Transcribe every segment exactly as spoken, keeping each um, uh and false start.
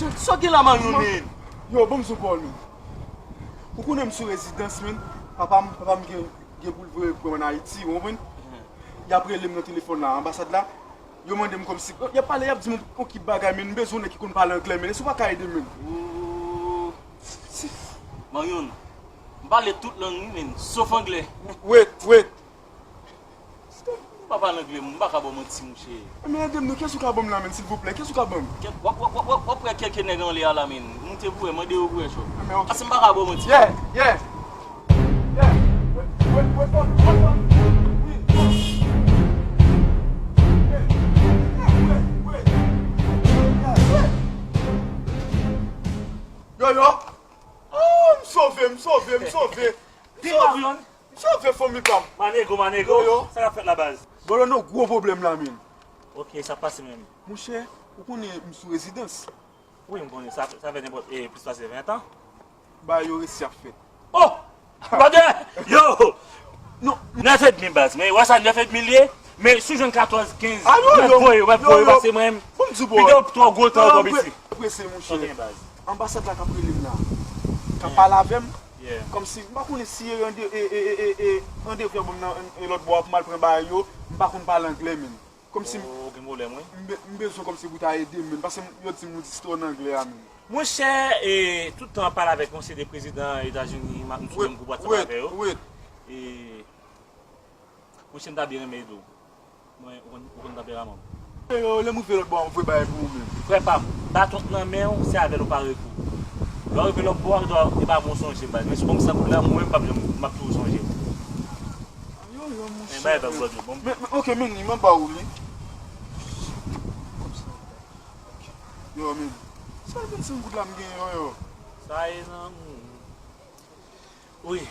Sa w gen la, Maryon, men? Yo, ban m di w pawòl, men. Ou konnen m sou rezidans, men. Papa m, papa m gen, gen pou l voye pran m ann Ayiti, ou konprann? Y ap rele m nan telefòn la, anbasad la. Yo mande m kòmsi, y ap pale, y ap di m yon kip bagay, men m bezwen yon nèg ki konn pale anglè, men si w pa ka ede m, men. Ooh. Maryon, m pale tout lang wi, men, sof anglè. Wait, wait. M pa pale anglè, m pa ka ba w manti, monchè. Men ede m non, kiyès ou ka ban m la, men, silvouplè? Kiyès ou ka ban m? Kèt, w ap, w ap, w ap, w ap wè kèk nèg anlè a la, men. Moute pou wè, mande yo pou wè, cho. Men, ok. Paske m pa ka ba w manti. Yeah, yeah. Yeah. Wait, wait, wait, wait, wait, wait. Yo, yo. Oh, m sove, m sove, m sove. M sove, fanmi pa m. Manego, manego. Yo, yo. Sa k ap fèt la, baz? Bolo, nou gwo pwoblèm la, men. Ok, sa pase menm. Monchè, ou konnen m sou rezidans. Wi, m konnen. Sa, sa fè nenpòt, eh, plis pase ven tan. Bagay yo resi ap fèt. Oh! Brother! Yo! Non. Nèf edmi, baz. Men, wè sa, nèf edmi l ye. Men, si w jwenn katòz, kenz, ah, yo, w ap voye, w ap voye pase mwen. Bon, m di w, bro. Piga w twò gwo tan ankò, mesye. Prese, monchè. Ok, baz. Anbasad la k ap rele m la. K ap pale avè m. Yeah. Kòmsi, m pa konnen si e rande, e, e, e, e, e, randevou y ap ban m nan, e, lòt bò a pou m al pran bagay yo, m pa konn pale anglè, men. Kòmsi m, oh, gen pwoblèm, wi. M be-, m bezwen kòmsi pou ta ede m, men. Paske m, yo di m ou distò nan anglè a, men. Monchè, e, tout tan w ap pale avèk yon seri de prezidan Etazini, m ap, m sou menm gwoup WhatsApp avè yo. Wait, wait. E, monchè, m ta byen renmen ede w. Mwen, ou konn, ou konn tanperaman m. Yo, lè m rive lòt bò a, m voye bagay pou ou menm. Frè pa m, baton k nan men w, se avè l ou pare kou. Lè w rive lòt bò a, e pa mwen w sonje, baz. Men si w ban m san goud la, mwen menm, m p ap janm, m ap toujou sonje w. Yo, yo, monchè. Men, bay bag lòt yo, bon. Men, men, ok, men li, m ap ba ou li. Yo, men. Sa vennsenk goud la m gen yo, yo. Sa e nan men w. Wi.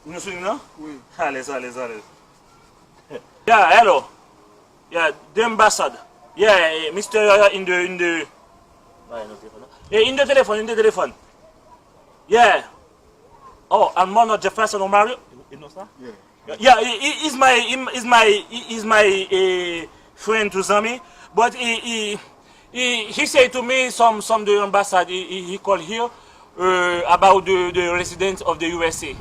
Nou sou liy nan? Wi. Alèz, alèz, alèz. Yeah, hello. Yeah, the ambassad. Yeah, eh, mister, yeah, yeah, in the, in the, ah, in the telephone, in the telephone. Yeah. Oh, Almono Jefferson Omari. You know, sir? Yeah. Yeah, he, he is my, he is my, he is my, eh, friend to Zami, but he, he, he, he say to me some, some the ambassad, he, he, he call here, uh, about the, the resident of the U S A.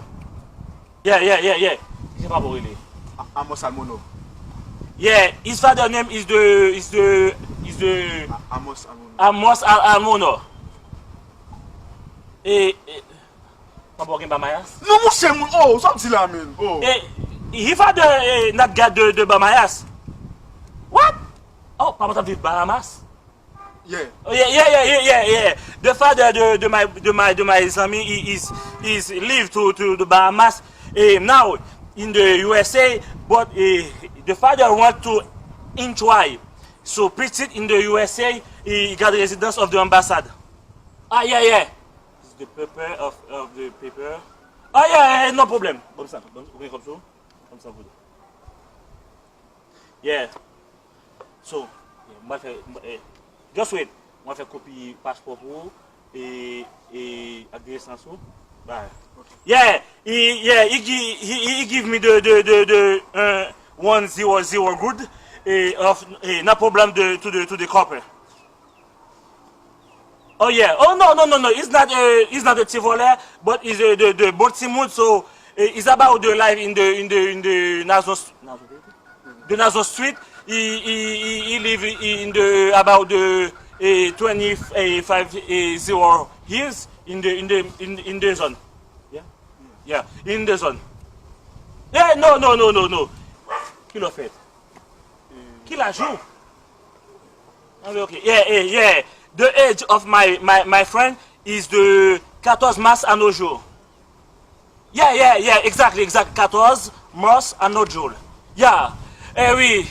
Yeah, yeah, yeah, yeah. Ki se pa pou rele? A-, Amos Almono. Yeah, his father name is the, is the, is the A-, Amos Almono. Amos Al-, Almono. E, e, papa w gen Bamayas? Non, monchè, moun, oh, sa w di la, men, oh. E, his father, eh, not got the, the Bamayas. What? Oh, papa w t ap viv Bahamas? Yeah. Oh, yeah, yeah, yeah, yeah, yeah, yeah. The father, the, the my, the my, the my Zami, he is, is live to, to the Bahamas. Eh, now, in the U S A, but, eh, the father want to enjoy. So, pitit in the U S A, he got residence of the ambassad. Ah, yeah, yeah. This is the paper of, of the paper. Ah, yeah, yeah, no problem. Bon, sa, bon, ou gen kòb sou? Bon, sa, pou. Yeah. So, yeah, mwen fè, mwen, eh, just wait. Mwen fè kopi paspò pou ou, e, e, ak de esans ou. Bye. Yeah, he, yeah, he, gi- he, he give me the, the, the, the, uh, one zero zero good, eh, of, eh, no problem the, to the, to the copper. Oh yeah. Oh no, no, no, no. It's not a, it's not a ti volè, but it's a, the, the bon timoun. So, eh, it's about the life in the, in the, in the Nazon, the Nazon Street. He, he, he, he live in the, about the, eh, twenty, eh, five, eh, zero years in the, in the, in, in the zone. Yeah. Yeah, in the zone. Yeah, no, no, no, no, no. Ki lè w fèt? Ki laj ou? Ah, ok. Yeah, yeah, yeah. The age of my, my, my friend is the quatorze mars à nos jours. Yeah, yeah, yeah, exactly, exact. Quatorze mars à nos jours. Yeah. Eh wi.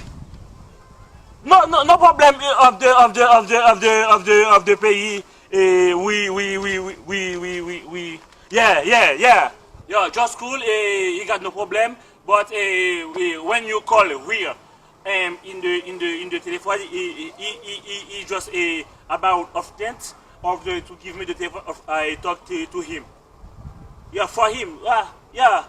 No, no, no problem of the, of the, of the, of the, of the, of the pays. Eh, wi, wi, wi. Yeah, yeah, yeah. Yo, just cool, eh, you got no problem. But, eh, eh, when you call here, um, in the, in the, in the telephone, he, he, he, he, he, he just, eh, about of tent of the, to give me the telephone of, I talk to, to him. Yeah, for him. Ah, yeah.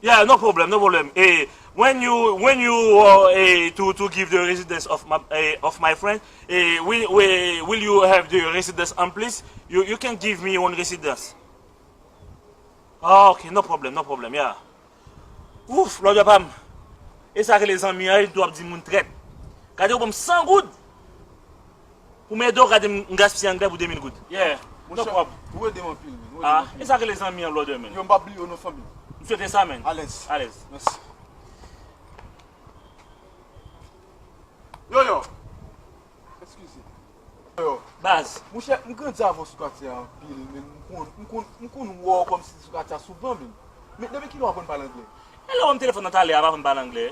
Yeah, no problem, no problem. Eh, when you when you uh, eh, to to give the residence of my eh, of my friend, eh, will, will will you have the residence in place? You you can give me one residence. Ah, ok, no problem, no problem, yeah. Ouf, lòdè pa m. E sa rele zanmi an, wi, tou ap di moun trèt. Gade ou ban m san goud pou m ede w, gade m gaspiye anglè pou de mil goud. Yeah, no problem. Ou ede m anpil, men. Ou ede m anpil. Ah, e sa rele zanmi an, lòdè, men. Yo, m p ap bliye w non, fanmi. M swete sa, men. Alèz. Alèz. Mèsi. Yo, yo. Eskize. Yo. Baz. Monchè, m grandi avè w sou katye a anpil, men m konn, m konn, m konn wè w kòmsi sou katye a souvan, men. Men depi kilè w aprann pale anglè? E lè w ban m telefòn nan talè a, m aprann pale anglè.